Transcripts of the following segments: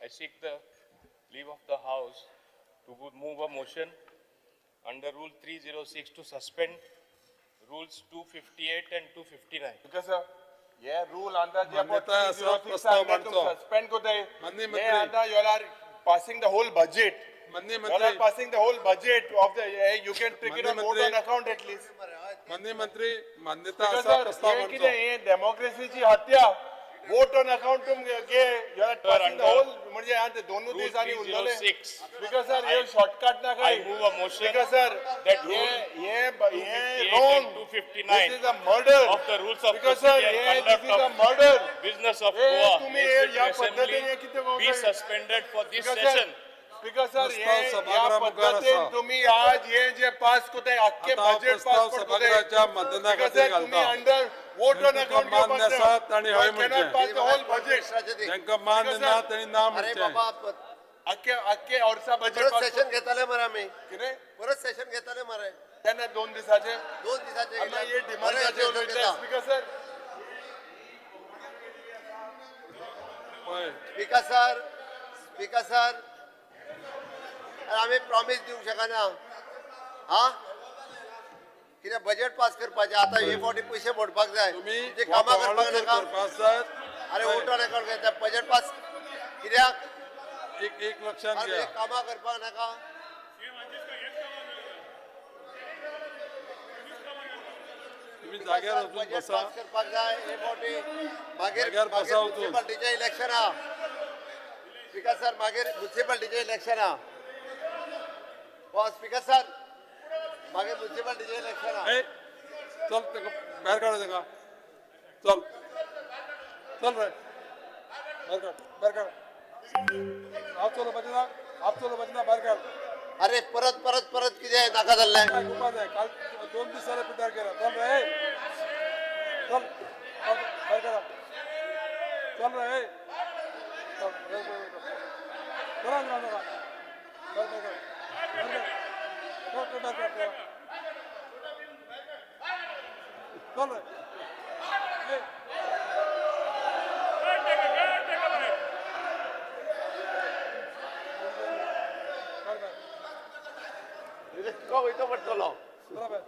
I seek the leave of the House to move a motion under Rule 306 to suspend Rules 258 and 259. Speaker sir, hey rule under मान्यताय आसा, प्रस्ताव मांडचो. Suspend कोताय. माननीय हे मंत्री. आता you are passing the whole budget. माननीय You are मंत्री. passing the whole budget of the, you can take it on माननीय vote मंत्री. on account at least. माननीय मंत्री, मान्यता Speaker आसा, sir, प्रस्ताव हे मांडचो. कितें हे डेमोक्रेसीची हत्या. वोट ऑन अकाउंट तुम घे. You are Sir, passing the under whole, म्हणजे आता दोनूच Rule दीस आनी उरलेले. 306, स्पीकर सर, हे शॉर्टकट नाका. I move a motion speaker sir, that hey rule hey hey 258 wrong. and 259 This is a murder. of the rules of Speaker sir, procedure hey and conduct this is a of murder. business of हे Goa तुम्ही हे ह्या Legislative पद्धतीने Assembly कितें be suspended for this Speaker sir, session. Speaker sir, हे प्रस्ताव ह्या सभागृहा मुखार पद्धतीन आसा. तुम्ही आज हे जे पास कोताय आख्खे आता हांव बजेट पास प्रस्ताव कोताय. सभागृहाच्या मतदाना स्पीकर खातीर सर, तुम्ही घालता. अंडर वोट ऑन जांकां अकाउंट मान्य आसा तांणी हय म्हणचें. Pass the whole budget. जांकां मान्य ना तांणी ना अरे म्हणचें. बाबा, आख्खे आख्खे वर्सा बजेट परत पास सेशन घेताले मरे आमी. कितें परत सेशन घेताले मरे. तेन्ना 2 दिसाचे 2 दिसाचे. आमी हे डिमांडाचे उलयता. Speaker sir. पळय. स्पीकर सर, स्पीकर सर, आमी प्रॉमीस दिवंक शकना. हा, कितें बजेट पास करपाचें आतां हे फावटी पयशे मोडपाक जाय. तुमी तुमची कामां करपाक नाका. करपाक जाय. अरे वोट ऑन अकाउंट घेता बजेट पास कित्याक? एक एक लक्षात अरे घ्या. कामां करपाक नाका. तुम्ही जाग्यार वचून बजेट बसा. पास करपाक जाय हे फावटी. मागीर जाग्यार बसा मागीर वचून. म्युन्सिपाल्टीचें इलेक्शन आहा. स्पीकर सर, मागीर म्युन्सिपाल्टीचें इलेक्शन आहा. हो स्पीकर सर, मागीर म्युन्सिपाल्टीचें इलेक्शन आहा. ए, चल ताका भायर काड ताका. चल चल रे, भायर काड, भायर काड. हांव चलोवपाचें ना, हांव चलोवपाचें ना, भायर काड. अरे परत परत परत कितें नाका जाल्लें. काय उपाय जाय. काल 2 दीस जाले पिड्ड्यार केला. चल रे, ए. चल चल, भायर काड. चल रे, ए. चल, भायर, भायर, भायर. चला ना, नाका. भायर, भायर काड. भायर काड. चल, चल, भायर काड, चल. चल रे. ए. काड भायर. तो वयतो पडटलो. चला भायर.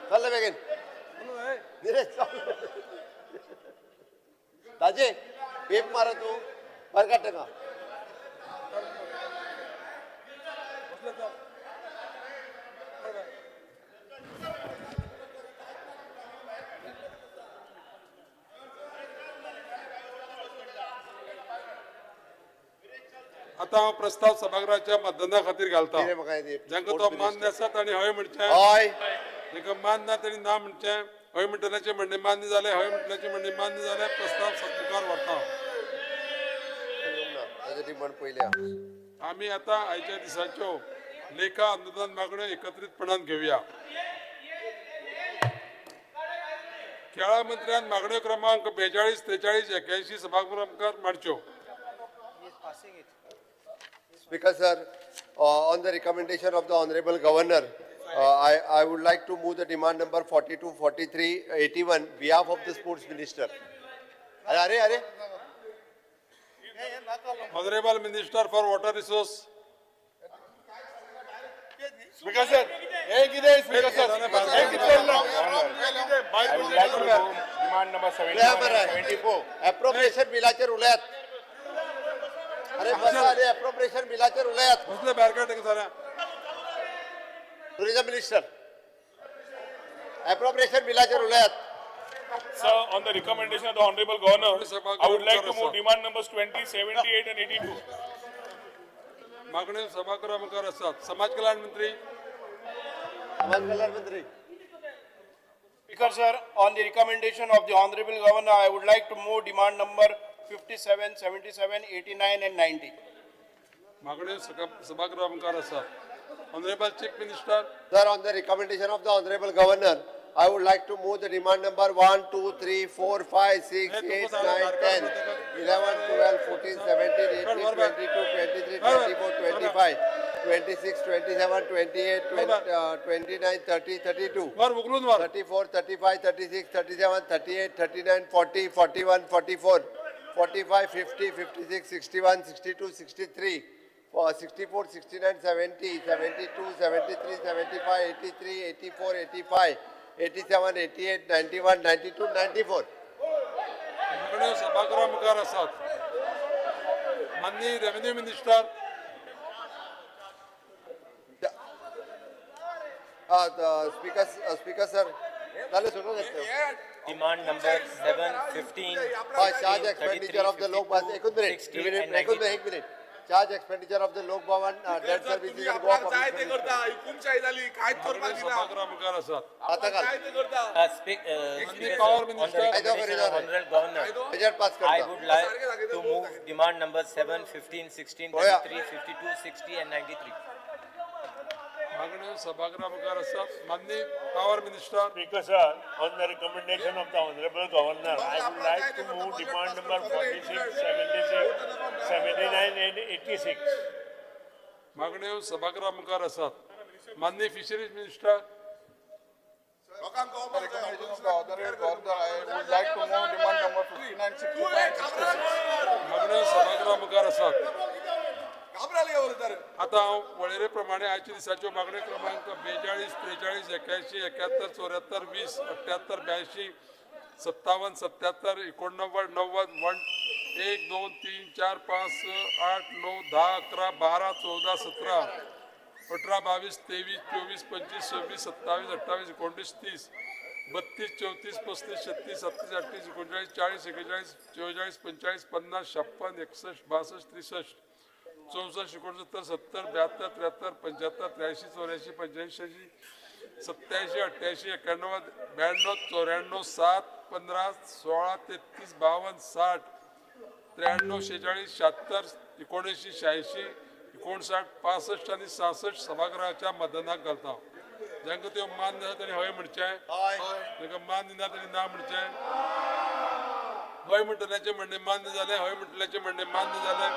चल बेगीन. चल रे, ए. निलेश चल. ताजे पेप मार तूं भायर काड ताका. बसले चल. काड भायर. आता हांव प्रस्ताव सभागृहाच्या मतदाना खातीर घालता. कितें म्हाका हे जांकां तो मान्य आसा तांणी हय म्हणचें. हय. जांकां मान्य ना तांणी ना म्हणचें. हय म्हणटल्याचें म्हणणें मान्य जालें. हय म्हणटल्याचें म्हणणें मान्य जालें. प्रस्ताव मुखार व्हरता. ताजें डिमांड पयली आहा. आमी आतां आयच्या दिसाच्यो लेखा अनुदान मागण्यो एकत्रीतपणान घेवया. खेळा मंत्र्यान मागण्यो क्रमांक 42, 43, 81 सभागृहा मुखार मांडच्यो. Speaker sir, on the recommendation of the Honorable Governor, I would like to move the demand number 42, 43, 81, behalf of the Sports Minister. अरे अरे अरे. Honorable Minister for Water Resource. Speaker sir, हे कितें स्पीकर सर, हे कितें चल्लां? हे कितें I would like to move demand number 71 and 74. Appropriation बिलाचेर उलयात. अरे बसा, अरे एप्रोप्रिएशन बिलाचेर उलयात. बसले, भायर काड ताका साऱ्या. टुरिझम मिनिस्टर, एप्रोप्रिएशन बिलाचेर उलयात. Sir, on the recommendation of the Honorable Governor, I would like to move demand numbers 20, 78 and 82. मागण्यो सभागृहा मुखार आसात. समाज कल्याण मंत्री. समाज कल्याण मंत्री. Speaker sir, on the recommendation of the Honorable Governor, I would like to move demand number 57, 77, 89 and 90. मागण्यो सभागृहा मुखार आसात. Honorable Chief Minister. Sir, on the recommendation of the Honorable Governor, I would like to move the demand number 1, 2, 3, 4, 5, 6, 8, 9, 10, 11, 12, 14, 17, 18, 22, 23, 24, 25, 26, 27, 28, 29, 30, 32, वर उखलून वर. 34, 35, 36, 37, 38, 39, 40, 41, 44, 45, 50, 56, 61, 62, 63, 64, 69, 70, 72, 73, 75, 83, 84, 85, 87, 88, 91, 92, 94. मागण्यो सभागृहा मुखार आसात. माननीय revenue minister. Speaker sir, जालें सोडून घेतलें. Demand number 7, 15, charge expenditure of the Lok Bhavan. एकूच मिनिट, 60 and एकूच 92. मिनिट, एक minute. Charge expenditure of the Lok Bhavan, debt services and Goa जाय ते Public. करता, हुकुमशाही जाली, कांयच करपाक मागण्यो दिना. सभागृहा मुखार आसात. आतां घाल. जाय ते करता. Speaker Power sir, on the Minister. recommendation of Honorable Governor, budget pass I करता. would like to move demand number 7, 15, 16, Oya. 33, 52, 60 and 93. मागण्यो सभागृहा मुखार आसात. माननीय power minister. Speaker sir, on the recommendation of the Honorable Governor, I would like to move demand number 46, 76, 79 and 86. मागण्यो सभागृहा मुखार आसात. माननीय fisheries minister. लोकांक कळपाक जाय. Recommendation of the Honorable Governor, I would like to move demand number 59, 65, 66. मागण्यो सभागृहा मुखार आसात. घाबराले उलयता रे. आतां हांव वळेरे प्रमाणे आयच्या दिसाच्यो मागण्यो क्रमांक 42, 43, 81, 71, 74, 20, 78, 82, 57, 77, 89, 90, 1, 1, 2, 3, 4, 5, 6, 8, 9, 10, 11, 12, 14, 17, 18, 22, 23, 24, 25, 26, 27, 28, 29, 30, 32, 34, 35, 36, 37, 38, 39, 40, 41, 44, 45, 50, 56, 61, 62, 63, 64, 69, 70, 72, 73, 75, 83, 84, 85, 87, 88, 91, 92, 94, 7, 15, 16, 33, 52, 60, 93, 46, 76, 79, 86, 59, 65 आनी 66 सभागृहाच्या मतदानाक घालता. जांकां त्यो मान्य आसा तांणी हय म्हणचें, जांकां मान्य ना तांणी ना म्हणचें. हय म्हणटल्याचें म्हणणें मान्य जालें, हय म्हणटल्याचें म्हणणें मान्य जालें.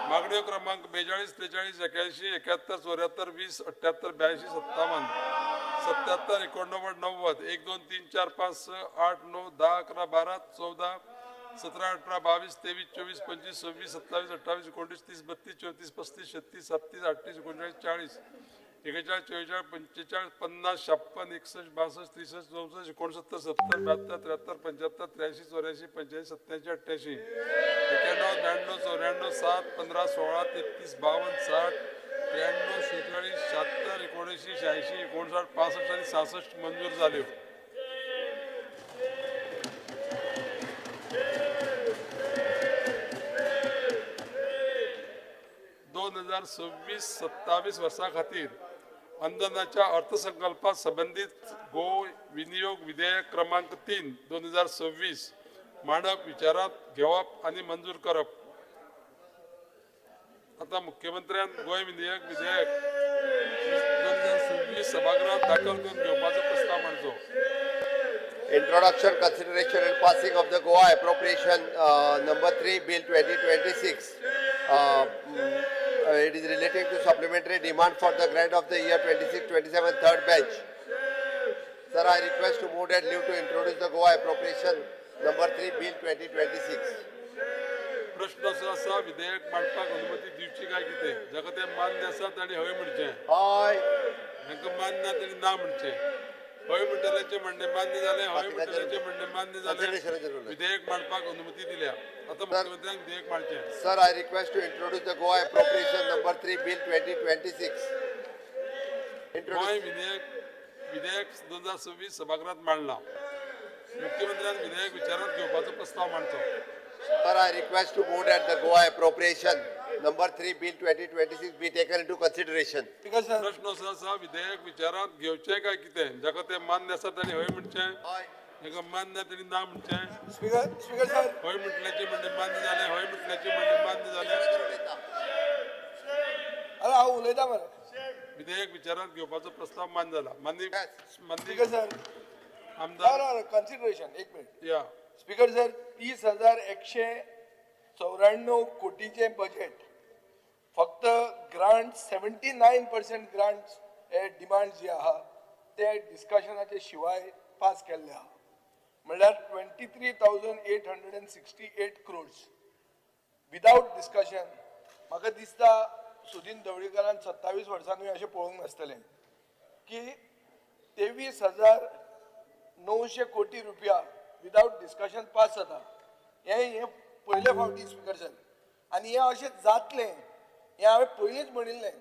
मागण्यो क्रमांक 42, 43, 81, 71, 74, 20, 78, 82, 57, 77, 89, 90, 1, 2, 3, 4, 5, 6, 8, 9, 10, 11, 12, 14, 17, 18, 22, 23, 24, 25, 26, 27, 28, 29, 30, 32, 34, 35, 36, 37, 38, 39, 40, 41, 44, 45, 50, 56, 61, 62, 63, 64, 69, 70, 72, 73, 75, 83, 84, 85, 87, 88, 91, 92, 94, 7, 15, 16, 33, 52, 60, 93, 46, 76, 79, 86, 59, 65 आनी 66 मंजूर जाल्यो. दोन हजार 26-27 वर्सां खातीर अंदनाच्या अर्थसंकल्पा संबंदीत गोंय विनियोग विधेयक क्रमांक 3 2026 मांडप, विचारांत घेवप आनी मंजूर करप. आतां मुख्यमंत्र्यान गोंय विनियोग विधेयक 2026 सभागृहात दाखल करून घेवपाचो प्रस्ताव मांडचो. Introduction, consideration and passing of the Goa Appropriation Number 3 Bill 2026. It is relating to supplementary demand for the grant of the year 26-27 third batch. Sir, I request to move and leave to introduce the Goa Appropriation Number 3 Bill 2026. प्रश्न असो आसा, विधेयक मांडपाक अनुमती दिवची काय कितें? जाका तें मान्य आसा तांणी हय म्हणचें, हय. जांकां मान्य ना तांणी ना म्हणचें. हय म्हणटल्याचें म्हणणें मान्य जालें, हय म्हणटल्याचें म्हणणें मान्य जालें. विधेयक मांडपाक अनुमती दिल्या. आतां मुख्यमंत्र्यान विधेयक मांडचें. Sir, I request to introduce the Goa Appropriation Number 3 Bill 2026. Goa विधेयक 2026 सभागृहात मांडला. मुख्यमंत्र्यान विधेयक विचारांत घेवपाचो प्रस्ताव मांडचो. Sir, I request to move that the Goa Appropriation Number 3 Bill 2026 be taken into consideration. प्रश्न असो आसा, विधेयक विचारांत घेवचें काय कितें? जाका तें मान्य आसा तांणी हय म्हणचें, जाका मान्य ना तांणी ना म्हणचें. स्पीकर सर, हय म्हणटल्याचें म्हणणें मान्य जालें, हय म्हणटल्याचें म्हणणें मान्य जालें. अरे हांव उलयता मरे. विधेयक विचारांत घेवपाचो प्रस्ताव मान्य जाला. माननीय स्पीकर सर, आमदार कन्सिडरेशन एक मिनिट. या स्पीकर सर, 30,194 कोटीचें बजेट, फक्त ग्रांट 79% ग्रांट हे डिमांड जे आहा ते डिस्कशनाचे शिवाय पास केल्ले आहा. म्हणल्यार 23,868 क्रोर्स. विदावट डिस्कशन. म्हाका दिसता सुदीन ढवळीकारान 27 वर्सांनी अशें पळोवंक नासतलें की 23,900 कोटी रुपया विदावट डिस्कशन पास जाता. हें पयले फावटी स्पीकर सर, आनी हें अशें जातलें हें हांवें पयलींच म्हणिल्लें.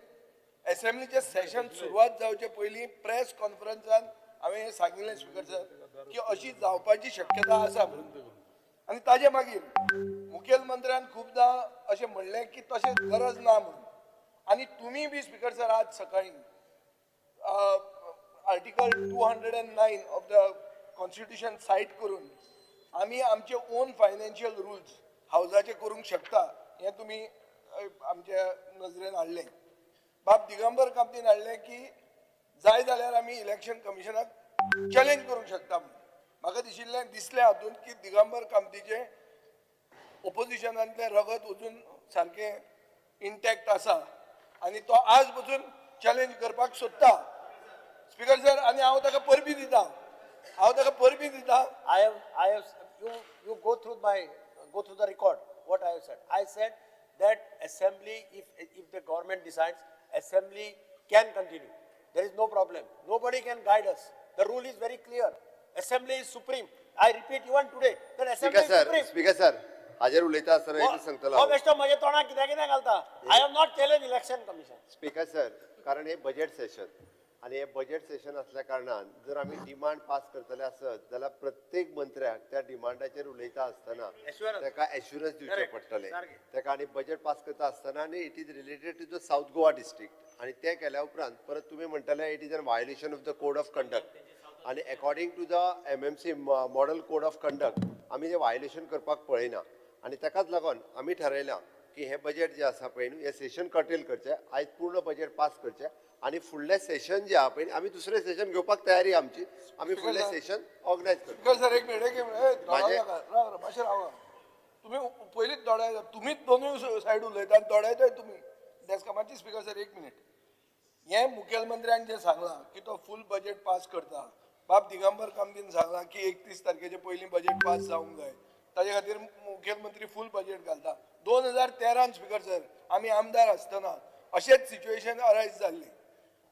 एसेंब्लीचें सेशन सुरवात जावचे पयलीं प्रेस कॉन्फरन्सान हांवें हें सांगिल्लें स्पीकर सर की अशी जावपाची शक्यता आसा म्हणून. आनी ताजे मागीर मुखेलमंत्र्यान खुबदां अशें म्हणलें की तशें गरज ना म्हणून. आनी तुमी बी स्पीकर सर आज सकाळीं article 209 of the constitution cite करून आमी आमचे ओन फायनान्शियल रुल्स हावजाचे करूंक शकता हें तुमी आमच्या नजरेन हाडलें. बाब दिगंबर कामतीन हाडलें की जाय जाल्यार आमी इलेक्शन कमिशनाक चॅलेंज करूंक शकता म्हणून. म्हाका दिशिल्लें दिसलें हातूंत की दिगंबर कामतीचें ओपोजिशनांतलें रगत अजून सारकें इंटॅक्ट आसा आनी तो आज पसून चॅलेंज करपाक सोदता स्पीकर सर. आनी हांव ताका परबी दिता, हांव ताका परबी दिता. I have, you go through go through the record, what I have said. I said that assembly, if the government decides, assembly can continue. There is no problem. Nobody can guide us. The rule is very clear. Assembly is supreme. I repeat even today that assembly speaker is supreme. Speaker sir, हाजेर उलयता आसतना एक सांगतलो हो बेश्टो म्हजे तोंडाक कित्याक कितें घालता. I have not challenge election commission. Speaker sir, कारण हे बजेट सेशन आनी हे बजेट सेशन असल्या कारणान जर आमी डिमांड पास करतले आसत जाल्यार प्रत्येक मंत्र्याक त्या डिमांडाचेर उलयता आसतना ताका एश्युरन्स दिवचें पडटलें ताका. आनी बजेट पास करता आसतना आनी it is related to the South Goa district आनी तें केल्या उपरांत परत तुमी म्हणटले it is an violation of the code of conduct आनी according to the MMC model code of conduct आमी तें वायलेशन करपाक पळयना. आनी ताकाच लागून आमी ठरयलां की हें बजेट जें आसा पळय न्हू हें सेशन कर्टेल करचें, आयज पूर्ण बजेट पास करचें आनी फुडलें सेशन जें आहा पळय आमी दुसरें सेशन घेवपाक तयारी आमची, आमी फुडलें सेशन ऑर्गनायज करतले. स्पीकर सर एक मिनिट, एक मिनिट, राव मातशें रावा. तुमी पयलींच दोडायता, तुमीच दोनूय सायड उलयता आनी दोडायताय तुमी डेस्कामाची. स्पीकर सर एक मिनिट, हें मुखेलमंत्र्यान जें सांगलां की तो फूल बजेट पास करता, बाब दिगंबर कामतीन सांगलां की 31 तारखेचे पयलीं बजेट पास जावंक जाय, ताजे खातीर मुखेलमंत्री फूल बजेट घालता. 2013 स्पीकर सर आमी आमदार आसतना अशेंच सिच्युएशन अरायज जाल्लें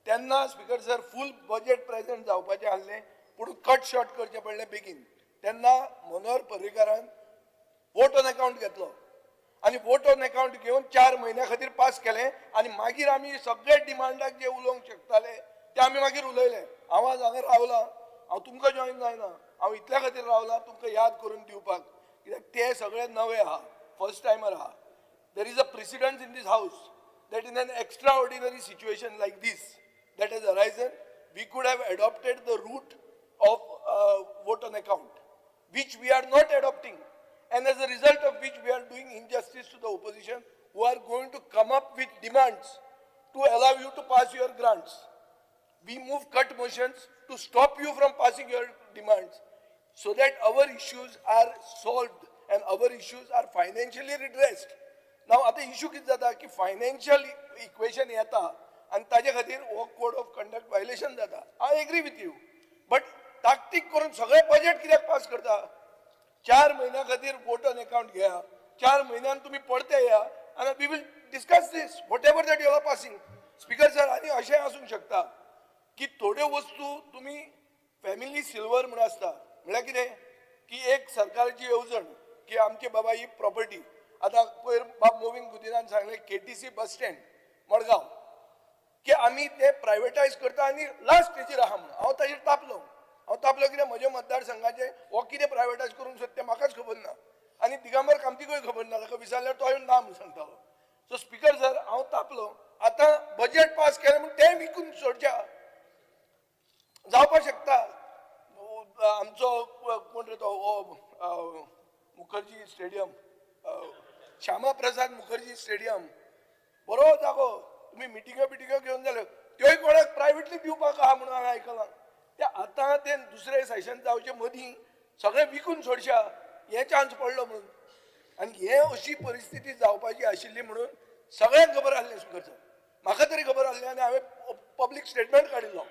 तेन्ना speaker sir full budget present जावपाचें आसलें पूण कट शॉर्ट करचें पडलें बेगीन. तेन्ना मनोहर पर्रीकारान वोट ऑन अकावंट घेतलो आनी वोट ऑन अकावंट घेवन 4 म्हयन्या खातीर पास केलें आनी मागीर आमी सगळे डिमांडाक जे उलोवंक शकताले ते आमी मागीर उलयले. हांव आज हांगा रावलां, हांव तुमकां जॉयन जायना, हांव इतल्या खातीर रावलां तुमकां याद करून दिवपाक, कित्याक ते सगळे नवे आहा, फर्स्ट टायमर आहा. There is a precedence in this house that in an extraordinary situation like this that has arisen, we could have adopted the route of vote on account, which we are not adopting, and as a result of which we are doing injustice to the opposition who are going to come up with demands to allow you to pass your grants. We move cut motions to stop you from passing your demands so that our issues are solved and our issues are financially redressed. Now, आता issue कितें जाता की financial equation येता आनी ताजे खातीर हो code of conduct violation जाता. I agree with you, but ताकतीक करून सगळें बजेट कित्याक पास करता? 4 म्हयन्या खातीर वोट ऑन अकावंट घेया, 4 म्हयन्यान तुमी परते येया आनी we will discuss this whatever that you are passing. Speaker sir, आनी अशें आसूंक शकता की थोड्यो वस्तू तुमी फॅमिली सिल्वर म्हूण आसता, म्हळ्यार कितें की एक सरकाराची येवजण की आमची बाबा ही प्रॉपर्टी. आतां पयर बाब मोविन गुदिनान सांगलें KTC bus stand Madgaon की आमी ते प्रायवेटायज करता आनी लास्ट स्टेजीर आहा म्हणून. हांव ताजेर तापलो, हांव तापलो कित्याक म्हज्या मतदारसंघाचें हो कितें प्रायवेटायज करूंक सोदता तें म्हाकाच खबर ना आनी दिगंबर कामतीकूय खबर ना, ताका विचारल्यार तोय ना म्हूण सांगतालो. सो स्पीकर सर हांव तापलो. आतां बजेट पास केलें म्हूण तें विकून सोडच्या जावपाक शकता. आमचो कोण रे तो हो मुखर्जी स्टेडियम, श्यामा प्रसाद मुखर्जी स्टेडियम बरो जागो, तुमी मिटिंग्यो बिटिंग्यो घेवन जाल्यो त्योय कोणाक प्रायवेटली दिवपाक आहा म्हणून हांवें आयकलां. ते आतां ते दुसरें सेशन जावचे मदीं सगळें विकून सोडशा हें चान्स पडलो म्हणून. आनी हें अशी परिस्थिती जावपाची आशिल्ली म्हणून सगळ्यांक खबर आसलें स्पीकर सर, म्हाका तरी खबर आसलें आनी हांवें पब्लीक स्टेटमेंट काडिल्लो.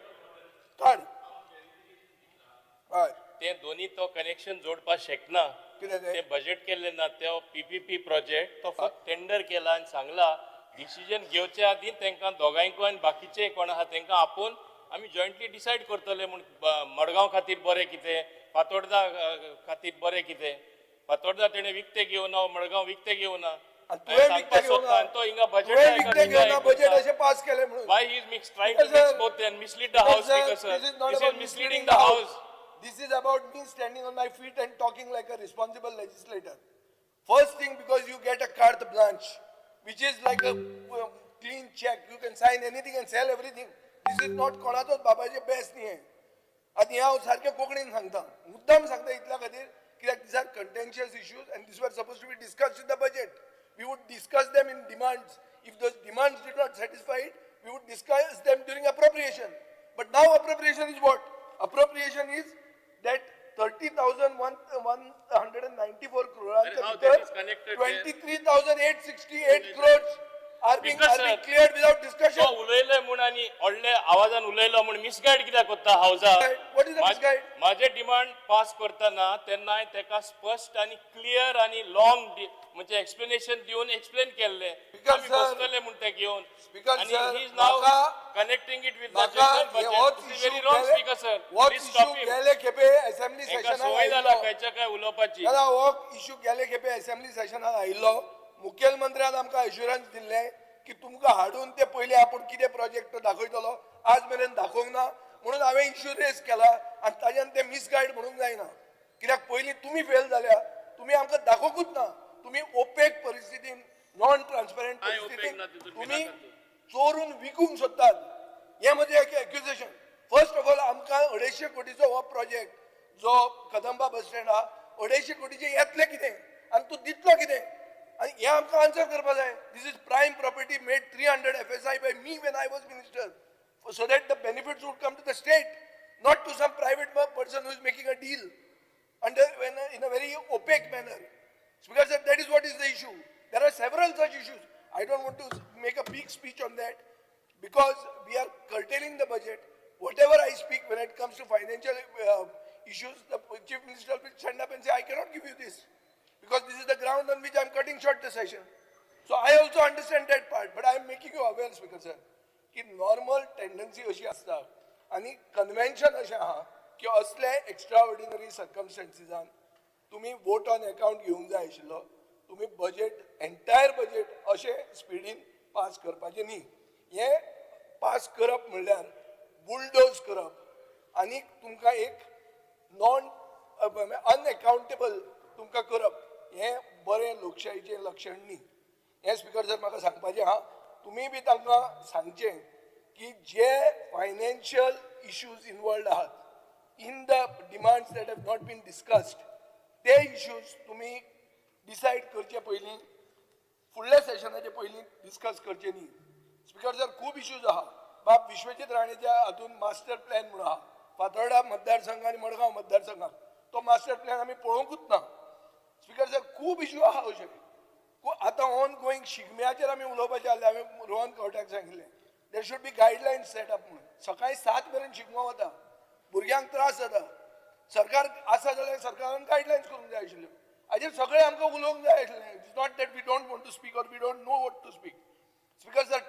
काड हय ते दोनी तो कनेक्शन जोडपाक शकना ते बजेट केल्ले ना, ते पीपीपी प्रोजेक्ट तो फक्त टेंडर केला आनी सांगला डिसिजन घेवचे आदी तांकां दोगांयकूय आनी बाकीचे कोण आहा तांकां आपोवन आमी जॉयंटली डिसायड करतले म्हूण मडगांव खातीर बरें कितें, फातोर्डा खातीर बरें कितें. फातोर्डा तेणें विकतें घेवना, मडगांव विकतें घेवना. तो हिंगा बजेट अशें पास केलें म्हणून. Why he is trying to mix both and mislead the house, speaker sir? This is misleading the house. This is about me standing on my feet and talking like a responsible legislator. First thing, because you get a carte blanche, which is like a clean check. You can sign anything and sell everything. This is not कोणाचोच बाबाचे best न्ही. आनी हांव सारकें कोंकणीन सांगता, मुद्दाम सांगता इतल्या खातीर कित्याक these are contentious issues and these were supposed to be discussed in the budget. We would discuss them in demands. If those demands did not satisfy it, we would discuss them during appropriation. But now appropriation is what? Appropriation is that 30,194 crores, 23,868 crores are being cleared without discussion. तो उलयले म्हूण आनी व्हडले आवाजान उलयलो म्हूण misguide कित्याक करता हावजा? What is the misguide? म्हाजे डिमांड पास करतना तेन्ना तेका स्पश्ट आनी क्लियर आनी लॉंग म्हणजे एक्सप्लेनेशन दिवन एक्सप्लेन केल्ले. आमी बसतले म्हूण ते घेवन. आनी he is now connecting it with the general budget. This is very wrong, speaker sir. Please stop him. गेले खेपे असेंब्ली सेशनाक संवय जाला खंयच्या काय उलोवपाची. हो इश्यू गेले खेपे असेंब्ली सेशनाक आयिल्लो. मुखेलमंत्र्यान आमकां एश्युरन्स दिल्लें की तुमकां हाडून ते पयलीं आपूण कितें प्रोजेक्ट दाखयतलो. आज मेरेन दाखोवंक ना म्हणून हांवें इश्यू रेज केला आनी ताज्यान ते मिसगायड म्हणूंक जायना. कित्याक पयलीं तुमी फेल जाल्या, तुमी आमकां दाखोवंकूच ना. तुमी ओपेक परिस्थितीन, नॉन ट्रान्सपरंट परिस्थितीन तुमी चोरून विकूंक सोदतात. हें म्हजें एक एक्युजेशन. फर्स्ट ऑफ ऑल आमकां 250 कोटीचो हो प्रोजेक्ट जो कदंबा बस स्टँड आहा, 250 कोटीचें येतलें कितें आनी तूं दितलो कितें, आनी हें आमकां आन्सर करपा जाय. This is prime property made 300 FSI by me when I was minister, so that the benefits would come to the state, not to some private person who is making a deal under in a very opaque manner. Because that is what is the issue. There are several such issues. I don't want to make a big speech on that because we are curtailing the budget. Whatever I speak when it comes to financial issues, the Chief Minister will stand up and say, I cannot give you this because this is the ground on which I am cutting short the session. So I also understand that part, but I am making you aware, Speaker sir, की normal tendency अशी आसता आनी convention अशें आहा की असले extra ordinary सर्कमस्टन्सीसान तुमी vote on account घेवंक जाय आशिल्लो. तुमी बजेट, एंटायर बजेट अशें स्पिडीन पास करपाचें न्ही. हें पास करप म्हणल्यार बुलडोज करप आनी तुमकां एक नॉन अनएकाउंटेबल तुमकां करप हें बरें लोकशाहीचें लक्षण न्ही. हें स्पिकर सर म्हाका सांगपाचें आहा. तुमी बी तांकां सांगचें की जे फायनान्शियल इश्यूज इनवॉल्ड आहात in the demands that have not been discussed, ते इश्यूज तुमी डिसायड करचे पयलीं, फुडल्या सेशनाचे पयलीं डिस्कस करचे न्ही. स्पिकर सर खूब इश्यूज आहा. बाब विश्वजीत राणेच्या हातून मास्टर प्लॅन म्हणून आहा फातोर्डा मतदारसंघ आनी मडगांव मतदारसंघाक, तो मास्टर प्लॅन आमी पळोवंकूच ना. स्पिकर सर खूब इश्यू आहा अशे. आतां ऑन गोईंग शिगम्याचेर आमी उलोवपाचें जाल्यार हांवें रोहन खंवट्याक सांगिल्लें there should be guidelines set up म्हणून. सकाळीं 7 मेरेन शिगमो वता, भुरग्यांक त्रास जाता. सरकार आसा जाल्यार सरकारान गायडलायन्स करूंक जाय आशिल्ल्यो. हाजेर सगळें आमकां उलोवंक जाय आशिल्लें. It's not that we don't want to speak or we don't know what to speak. Speaker sir,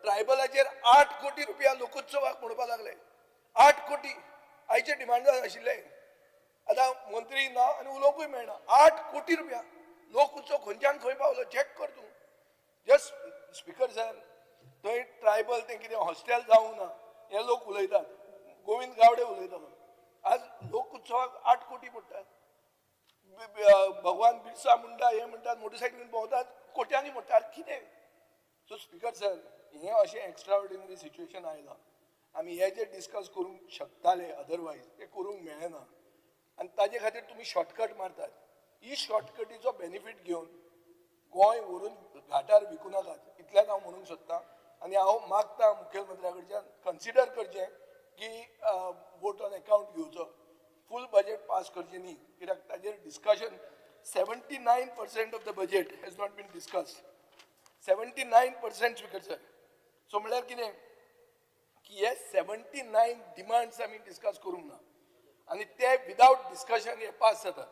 ट्रायबलाचेर 8 कोटी रुपया लोकोत्सवाक म्हणपाक लागले. 8 कोटी आयचे डिमांडार आशिल्ले. आतां मंत्री ना आनी उलोवंकूय मेळना. 8 कोटी रुपया लोक उत्सव खंयच्यान खंय पावलो चॅक कर तूं. जस्ट स्पिकर सर, थंय ट्रायबल तें कितें हॉस्टेल जावंक ना हे लोक उलयतात. गोविंद गावडे उलयतालो. आज लोक उत्सवाक 8 कोटी पडटात. भगवान बिरसा मुंडा हे म्हणटात, मोटरसायकलीन भोंवतात, कोट्यांनी पडटात. कितें? सो स्पिकर सर, हें अशें एक्स्ट्रा ऑर्डिनरी सिच्युएशन आयलां. आमी हे जे डिस्कस करूंक शकताले अदरवायज ते करूंक मेळना आनी ताजे खातीर तुमी शॉर्टकट मारतात. ही शॉर्टकटीचो बेनिफीट घेवन गोंय व्हरून घाटार विकूं नाकात, इतलेंच हांव म्हणूंक सोदतां. आनी हांव मागता मुखेलमंत्र्या कडच्यान कन्सिडर करचें की वोट ऑन अकाउंट घेवचो, फूल बजेट पास करचें न्ही. कित्याक ताजेर discussion 79% of the budget has not been discussed. 79% speaker sir. So म्हणल्यार कितें की हे 79 डिमांड्स आमी डिस्कस करूंक ना आनी ते विदावट डिस्कशन हे पास जातात.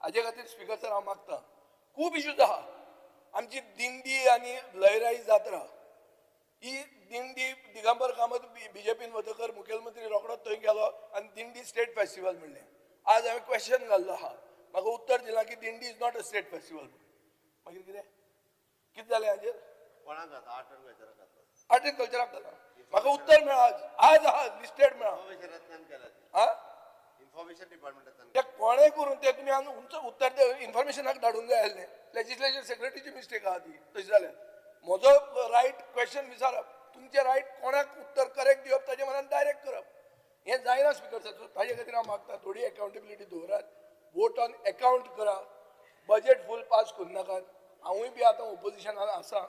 हाजे खातीर स्पिकर सर हांव मागता, खूब इश्यूज आहा. आमची दिंडी आनी लयराई जात्रा ही दिंडी दिगंबर कामत बीजेपीन वतकर मुखेलमंत्री रोखडोच थंय गेलो आनी दिंडी स्टेट फेस्टिवल म्हणलें. आज हांवें क्वेश्चन घाल्लो आहा, म्हाका उत्तर दिलां की Dindi is not a state festival. मागीर कितें कितें जालें हाजेर? आर्ट एंड कल्चराक जाता. म्हाका उत्तर मेळ्ळा आज, आज आहा लिस्टेड मेळ्ळा. ते कोणें करून ते तुमी उत्तर इन्फॉर्मेशनाक धाडूंक जाय आसलें. लेजिस्लेचर सेक्रेटरीची मिस्टेक आहा ती. तशें जाल्यार म्हजो रायट क्वेश्चन विचारप, तुमचें रायट कोणाक उत्तर करेक्ट दिवप ताजे मनान डायरेक्ट करप, हें जायना स्पिकर सर. ताजे खातीर हांव मागता थोडी एकाउंटेबिलिटी दवरात, वोट ऑन एकाउंट करा, बजेट फूल पास करूं नाकात. हांवूय बी आतां ओपोजिशनान आसा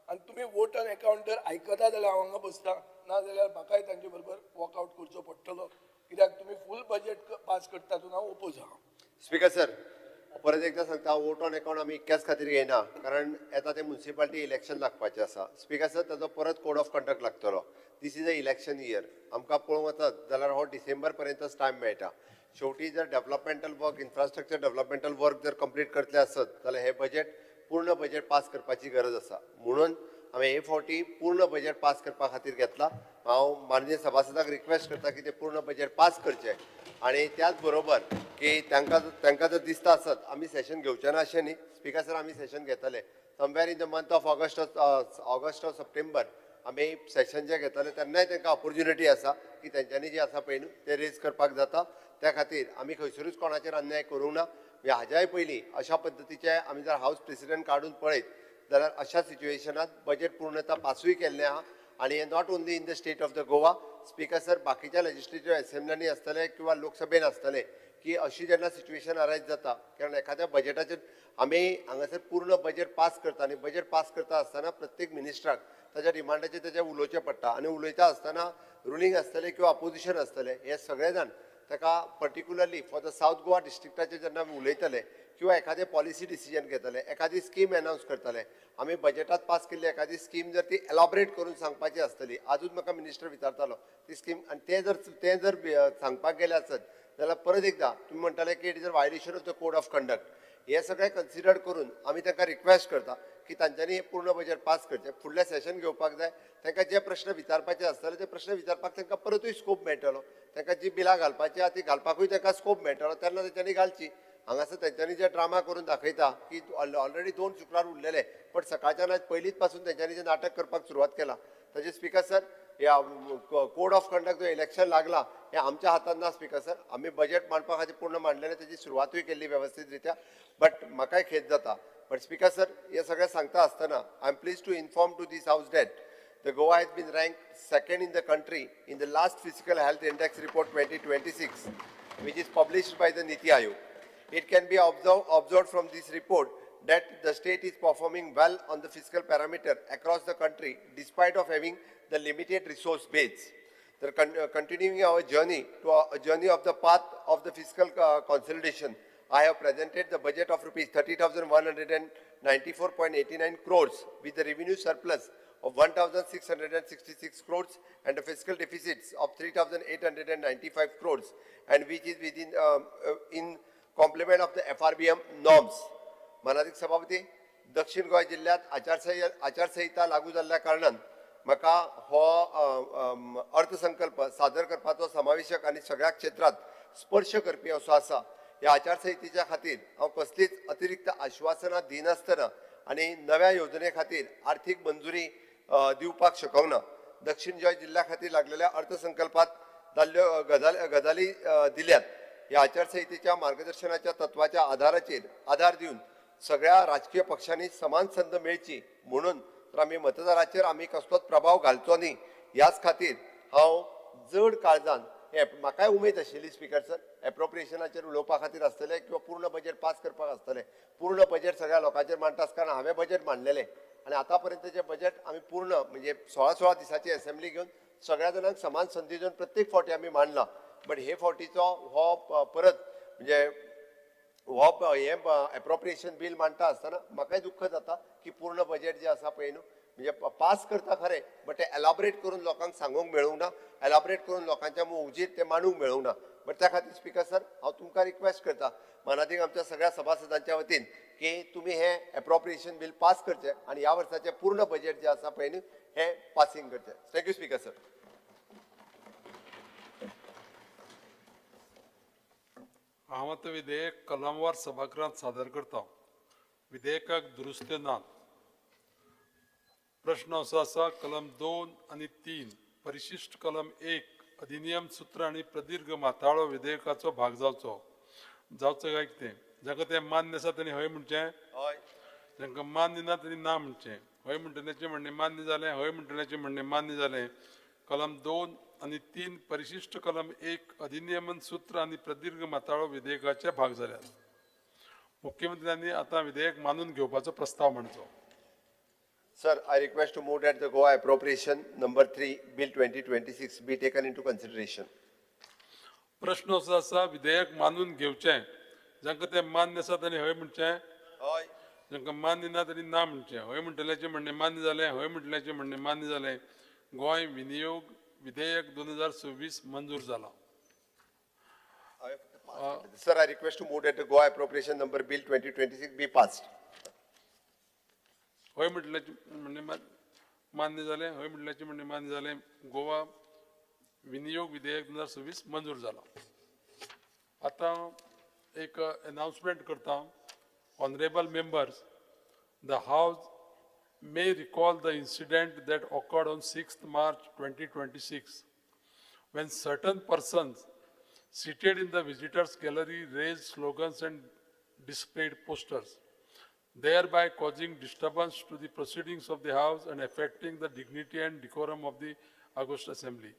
आनी तुमी वोट ऑन एकाउंट जर आयकता जाल्यार हांव हांगा बसता, ना जाल्यार म्हाकाय तांचे बरोबर वॉकआवट करचो पडटलो, कित्याक तुमी फूल बजेट पास करता तातूंत हांव ओपोज आहा. स्पिकर सर, परत एकदा सांगता, वोट ऑन अकाउंट आमी इतक्याच खातीर घेयना कारण येता ते मुन्सिपालिटी इलेक्शन लागपाचें आसा. स्पिकर सर, ताजो परत कोड ऑफ कंडक्ट लागतलो. This is a election year. आमकां पळोवंक वचत जाल्यार हो डिसेंबर पर्यंतच टायम मेळटा. शेवटी जर developmental work, infrastructure developmental work जर कंप्लीट करतले आसत जाल्यार हे बजेट पूर्ण बजेट पास करपाची गरज आसा. म्हणून हांवें हे फावटी पूर्ण बजेट पास करपा खातीर घेतला. हांव माननीय सभासदाक रिक्वेस्ट करता की ते पूर्ण बजेट पास करचें आनी त्याच बरोबर की तांकां जर दिसता आसत आमी सेशन घेवचे ना अशें न्ही स्पिकर सर, आमी सेशन घेतले somewhere in the month of August or September. आमी सेशन जे घेतले तेन्नाय तांकां ऑपोर्च्युनिटी आसा की तेंच्यांनी जे आसा पळय न्हू ते रेज करपाक जाता. त्या खातीर आमी खंयसरूच कोणाचेर अन्याय करूंक ना. म्हणजे हाज्याय पयलीं अशा पद्दतीचे आमी जर हावस प्रेसिडेंट काडून पळयत जाल्यार अशा सिच्युएशनात बजेट पूर्णता पासूय केल्लें आहा. आनी हें not only in the state of the Goa, speaker sir, बाकीच्या लेजिस्लेटीव असेंब्ल्यांनी आसतले किंवा लोकसभेन आसतले की अशी जेन्ना सिच्युएशन अरायज जाता, कारण एखाद्या बजेटाचेर आमी हांगासर पूर्ण बजेट पास करता आनी बजेट पास करता आसतना प्रत्येक मिनिस्टराक ताच्या डिमांडाचेर तेच्या उलोवचें पडटा आनी उलयता आसतना रुलींग आसतलें किंवा अपोजिशन आसतलें हे सगळे जाण ताका particularly for the South Goa डिस्ट्रिक्टाचेर जेन्ना आमी उलयतले किंवा एखादें पॉलिसी डिसिजन घेतले, एखादी स्कीम एनावन्स करतले, आमी बजेटात पास केल्ली एखादी स्कीम जर ती एलॉबरेट करून सांगपाची आसतली, आजूच म्हाका मिनिस्टर विचारतालो ती स्कीम आनी तें जर सांगपाक गेले आसत जाल्यार परत एकदां तुमी म्हणटाले की it is a violation of the code of conduct. हे सगळें कन्सिडर करून आमी तांकां रिक्वेस्ट करता की तांच्यांनी हें पूर्ण बजेट पास करचें, फुडलें सेशन घेवपाक जाय. तांकां जे प्रश्न विचारपाचे आसतले ते प्रश्न विचारपाक तांकां परतूय स्कोप मेळटलो. तांकां जी बिलां घालपाची आहा ती घालपाकूय तांकां स्कोप मेळटलो, तेन्ना तेंच्यांनी घालची. हांगासर तेंच्यांनी जे ड्रामा करून दाखयता की ऑलरेडी 2 शुक्रार उरलेले, पण सकाळच्यान आज पयलींच पासून तेंच्यांनी जे नाटक करपाक सुरवात केला. ताजेर स्पिकर सर, ह्या कोड ऑफ कंडक्ट जो इलेक्शन लागला हें आमच्या हातान ना स्पिकर सर. आमी बजेट मांडपा खातीर पूर्ण मांडलेलें, तेजी सुरवातूय केल्ली वेवस्थीत रित्या, बट म्हाकाय खेद जाता. बट स्पिकर सर, हें सगळें सांगता आसतना I am pleased to inform to this house that the Goa has been ranked second in the country in the last Fiscal Health Index Report 2026, which is published by the Niti Aayog. It can be observed from this report that the state is performing well on the fiscal parameter across the country despite of having the limited resource base. The continuing our journey to a journey of the path of the fiscal consolidation, I have presented the budget of rupees 30,194.89 crores with the revenue surplus of 1,666 crores and the fiscal deficits of 3,895 crores, and which is within in complement of the FRBM norms. मानादीक सभापती, दक्षिण गोंय जिल्ल्यांत आचारसंहिता लागू जाल्ल्या कारणान म्हाका हो अर्थसंकल्प सादर करपाचो समावेशक आनी सगळ्या क्षेत्रांत स्पर्श करपी असो आसा. ह्या आचारसंहितेच्या खातीर हांव कसलीच अतिरिक्त आश्वासनां दिनासतना आनी नव्या येवजणे खातीर आर्थीक मंजुरी दिवपाक शकना. दक्षिण गोंय जिल्ल्या खातीर लागलेल्या अर्थसंकल्पात जाल्ल्यो गजाली दिल्यात. ह्या आचारसंहितेच्या मार्गदर्शनाच्या तत्वाच्या आधाराचेर आधार दिवन सगळ्या राजकीय पक्षांनी समान संद मेळची म्हणून तर आमी मतदाराचेर आमी कसलोच प्रभाव घालचो न्ही ह्याच खातीर हांव जड काळजान हे म्हाकाय उमेद आशिल्ली स्पिकर सर, एप्रोप्रिएशनाचेर उलोवपा खातीर आसतलें किंवा पूर्ण बजेट पास करपाक आसतलें. पूर्ण बजेट सगळ्या लोकांचेर मांडटा आसतना हांवें बजेट मांडलेलें आनी आतां पर्यंतचें बजेट आमी पूर्ण म्हणजे 16 16 दिसाची एसेंब्ली घेवन सगळ्या जाणांक समान संदी दिवन प्रत्येक फावटी आमी मांडला. बट हे फावटीचो हो परत म्हणजे हो हें एप्रोप्रिएशन बील मांडटा आसतना म्हाकाय दुख्ख जाता की पूर्ण बजेट जें आसा पळय न्हू म्हणजे पास करता खरें, बट तें एलाबरेट करून लोकांक सांगूंक मेळूंक ना, एलाबरेट करून लोकांच्या उजीर तें मांडूंक मेळूंक ना. बट त्या खातीर स्पीकर सर हांव तुमकां रिक्वेस्ट करता मानादीक आमच्या सगळ्या सभासदांच्या वतीन की तुमी हें एप्रोप्रिएशन बील पास करचें आनी ह्या वर्साचें पूर्ण बजेट जें आसा पळय न्ही हें पासींग करचें. Thank you speaker sir. हांव आतां विधेयक कलमवार सभागृहांत सादर करता. विधेयकाक दुरुस्त्यो नात. प्रश्न असो आसा, कलम 2 आनी 3 परिशिष्ट कलम 1 अधिनियम सूत्र आनी प्रदीर्घ माथाळो विधेयकाचो भाग जावचो जावचो काय कितें? जांकां तें मान्य आसा तेणी हय म्हणचें, हय. जांकां मान्य ना तेणी ना म्हणचें. हय म्हणटल्याचें म्हणणें मान्य जालें, हय म्हणटल्याचें म्हणणें मान्य जालें. कलम 2 आनी 3 परिशिष्ट कलम 1 अधिनियमन सूत्र आनी प्रदीर्घ माथाळो विधेयकाचे भाग जाल्यात. मुख्यमंत्र्यांनी आतां विधेयक मानून घेवपाचो प्रस्ताव मांडचो. Sir, I request to move that the Goa Appropriation Number 3 Bill 2026 be taken into consideration. प्रश्न असो आसा, विधेयक मानून घेवचें. जांकां तें मान्य आसा तांणी हय म्हणचें, हय. जांकां मान्य ना तांणी ना म्हणचें. हय म्हणटल्याचें म्हणणें मान्य जालें, हय म्हणटल्याचें म्हणणें मान्य जालें. गोंय विनियोग विधेयक 2026 मंजूर जाला. Sir, I request to move that the Goa Appropriation Number Bill 2026 be passed. हय म्हटल्याचें म्हणणें मान्य जालें, हय म्हटल्याचें म्हणणें मान्य जालें. गोवा विनियोग विधेयक 2026 मंजूर जाला. आतां एक अनाउन्समेंट करता. Honourable members, the house may recall the incident that occurred on 6th March 2026 when certain persons seated in the visitors gallery raised slogans and displayed posters, thereby causing disturbance to the proceedings of the House and affecting the dignity and decorum of the August Assembly.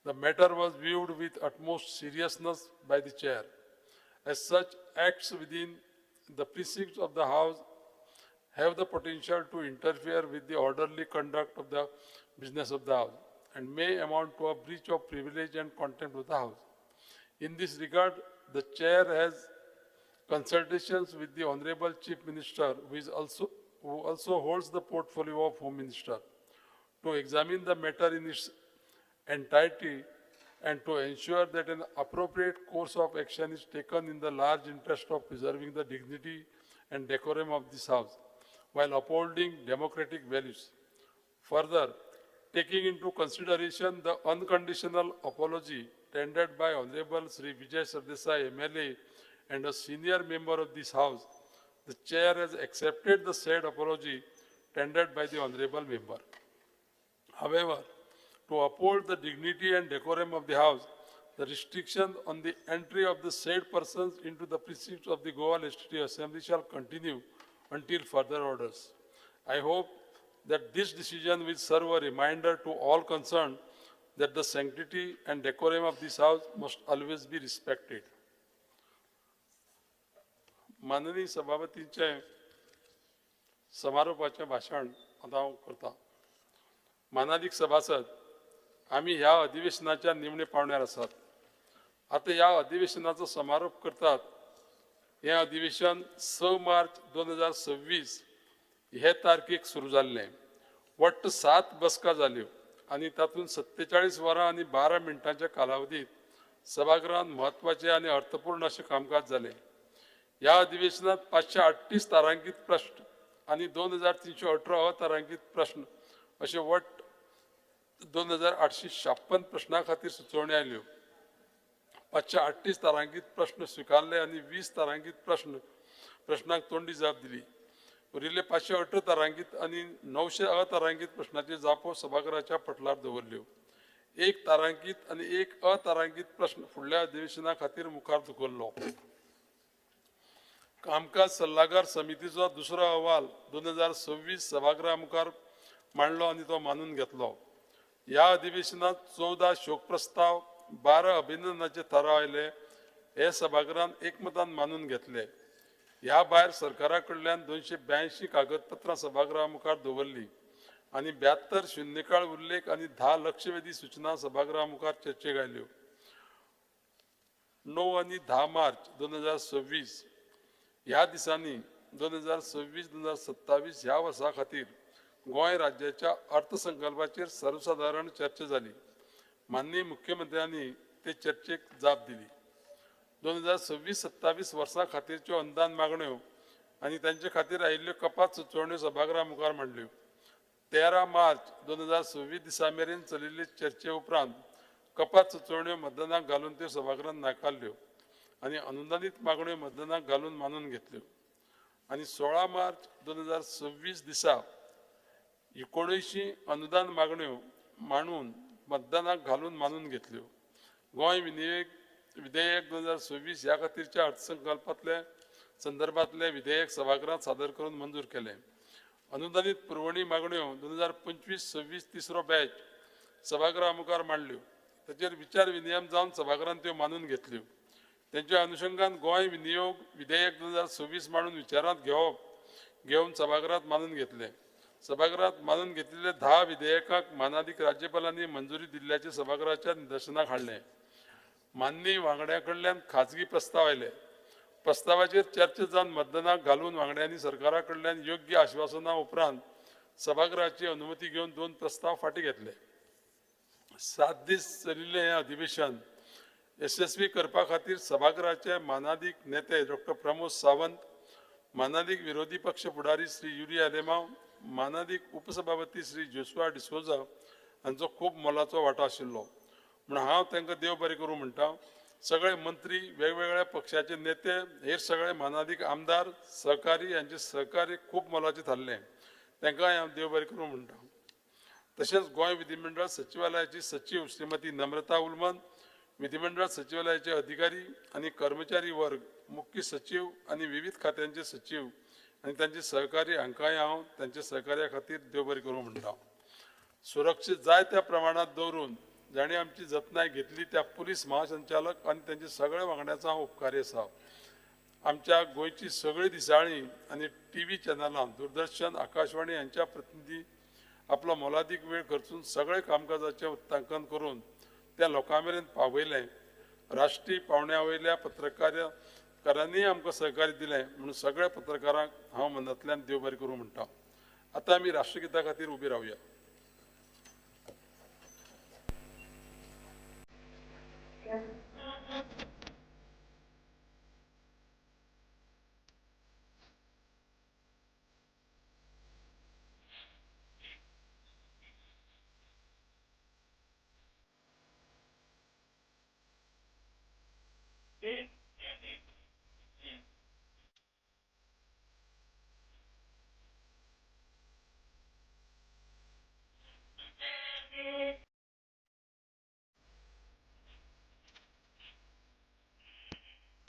The matter was viewed with utmost seriousness by the chair. As such, acts within the precincts of the House have the potential to interfere with the orderly conduct of the business of the House and may amount to a breach of privilege and contempt of the House. In this regard, the chair has consultations with the Honorable Chief Minister, who also holds the portfolio of Home Minister, to examine the matter in its entirety and to ensure that an appropriate course of action is taken in the large interest of preserving the dignity and decorum of this House while upholding democratic values. Further, taking into consideration the unconditional apology tendered by Honorable Sri Vijay Sardesai, MLA, and a senior member of this House, the chair has accepted the said apology tendered by the Honorable member. However, to uphold the dignity and decorum of the House, the restriction on the entry of the said persons into the precincts of the Goa Legislative Assembly shall continue until further orders. I hope that this decision will serve a reminder to all concerned that the sanctity and decorum of this House must always be respected. माननीय सभापतींचे समारोपाचें भाशण आतां हांव करतां. मानादीक सभासद, आमी ह्या अधिवेशनाच्या निमणे पावण्यार आसात. आतां ह्या अधिवेशनाचो समारोप करतात. हें अधिवेशन 6 मार्च 2026 हे तारखेक सुरू जाल्लें. वट्ट 7 बसका जाल्यो आनी तातूंत 47 वरां आनी 12 मिनटांच्या कालावधीत सभागृहांत म्हत्वाचें आनी अर्थपूर्ण अशें कामकाज जालें. ह्या अधिवेशनांत 538 तारांकीत प्रश्न आनी 2318 अतारांकीत प्रश्न अशे वट्ट 2856 प्रश्नां खातीर सुचोवण्यो आयल्यो. 538 तारांकीत प्रश्न स्विकारले आनी 20 तारांकीत प्रश्नांक तोंडी जाप दिली. उरिल्ले 518 तारांकीत आनी 900 अतारांकीत प्रश्नाच्यो जापो सभाघराच्या पटलार दवरल्यो. 1 तारांकीत आनी 1 अतारांकीत प्रश्न फुडल्या अधिवेशना खातीर मुखार धुकल्लो. कामकाज सल्लागार समितीचो दुसरो अहवाल 2026 सभागृहा मुखार मांडलो आनी तो मानून घेतलो. ह्या अधिवेशनांत 14 शोक प्रस्ताव, 12 अभिनंदनाचे थाराव आयले. हे सभागृहान एकमतान मानून घेतले. ह्या भायर सरकारा कडल्यान 282 कागदपत्रां सभागृहा मुखार दवरली आनी 72 शून्यकाळ उल्लेख आनी 10 लक्षवेधी सूचना सभागृहा मुखार चर्चेक आयल्यो. 9 आनी 10 मार्च 2026 ह्या दिसांनी 2026-2027 ह्या वर्सा खातीर गोंय राज्याच्या अर्थसंकल्पाचेर सर्वसादारण चर्चा जाली. माननीय मुख्यमंत्र्यांनी ते चर्चेक जाप दिली. 2026-27 वर्सां खातीरच्यो अनुदान मागण्यो आनी तांचे खातीर आयिल्ल्यो कपात सुचोवण्यो सभागृहा मुखार मांडल्यो. 13 मार्च 2026 दिसा मेरेन चलिल्ले चर्चे उपरांत कपात सुचोवण्यो मतदानाक घालून त्यो सभागृहान नाकारल्यो आनी अनुदानीत मागण्यो मतदानाक घालून मानून घेतल्यो. आनी 16 मार्च 2026 दिसा 79 अनुदान मागण्यो मांडून मतदानाक घालून मानून घेतल्यो. गोंय विधेयक 2026 ह्या खातीरच्या अर्थसंकल्पांतले संदर्भातले विधेयक सभागृहात सादर करून मंजूर केलें. अनुदानीत पुरवणी मागण्यो 2025-26 तिसरो बॅच सभागृहा मुखार मांडल्यो. ताचेर विचार विनियम जावन सभागृहान त्यो मानून घेतल्यो. तेंच्या अनुशंगान गोंय विनियोग विधेयक 2026 मांडून विचारांत घेवन सभागृहात मानून घेतलें. सभागृहात मानून घेतिल्ले 10 विधेयकांक मानादीक राज्यपालांनी मंजुरी दिल्ल्याचें सभागृहाच्या निदर्शनाक हाडलें. माननीय वांगड्यां कडल्यान खाजगी प्रस्ताव आयले. प्रस्तावाचेर चर्चा जावन मतदानाक घालून वांगड्यांनी सरकारा कडल्यान योग्य आश्वासना उपरांत सभागृहाची अनुमती घेवन 2 प्रस्ताव फाटीं घेतले. 7 दीस चलिल्लें हें अधिवेशन यशस्वी करपा खातीर सभागृहाचे मानादीक नेते डॉक्टर प्रमोद सावंत, मानादीक विरोधी पक्ष फुडारी श्री युरी आलेमांव, मानादीक उपसभापती श्री जोशुआ डिसोजा हांचो खूब मोलाचो वांटो आशिल्लो. म्हूण हांव तांकां देव बरें करूं म्हणटा. सगळे मंत्री, वेगवेगळ्या पक्षाचे नेते, हेर सगळे मानादीक आमदार, सहकारी हांचे सहकार्य खूब मोलाचें थारलें. तांकांय हांव देव बरें करूं म्हणटा. तशेंच गोंय विधिमंडळ सचिवालयाची सचीव श्रीमती नम्रता उलमन, विधिमंडळ सचिवालयाचे अधिकारी आनी कर्मचारी वर्ग, मुख्य सचीव आनी विविध खात्यांचे सचीव आनी तांचे सहकारी हांकांय हांव तांच्या सहकार्या खातीर देव बरें करूं म्हणटा. सुरक्षीत जाय त्या प्रमाणांत दवरून जांणी आमची जतनाय घेतली त्या पुलीस महासंचालक आनी तांचे सगळे वांगड्यांचो हांव उपकारी आसा. आमच्या गोंयची सगळीं दिसाळीं आनी टीव्ही चॅनलां, दूरदर्शन, आकाशवाणी हांच्या प्रतिनिधी आपलो मोलादीक वेळ खर्चून सगळे कामकाजाचें उत्तांकन करून त्या लोकां मेरेन पावयलें. राष्ट्रीय पावंड्या वयल्या पत्रकारांनीय आमकां सहकार्य दिलें म्हणून सगळ्या पत्रकारांक हांव मनांतल्यान देव बरें करूं म्हणटा. आतां आमी राष्ट्रगीता खातीर उबी रावया.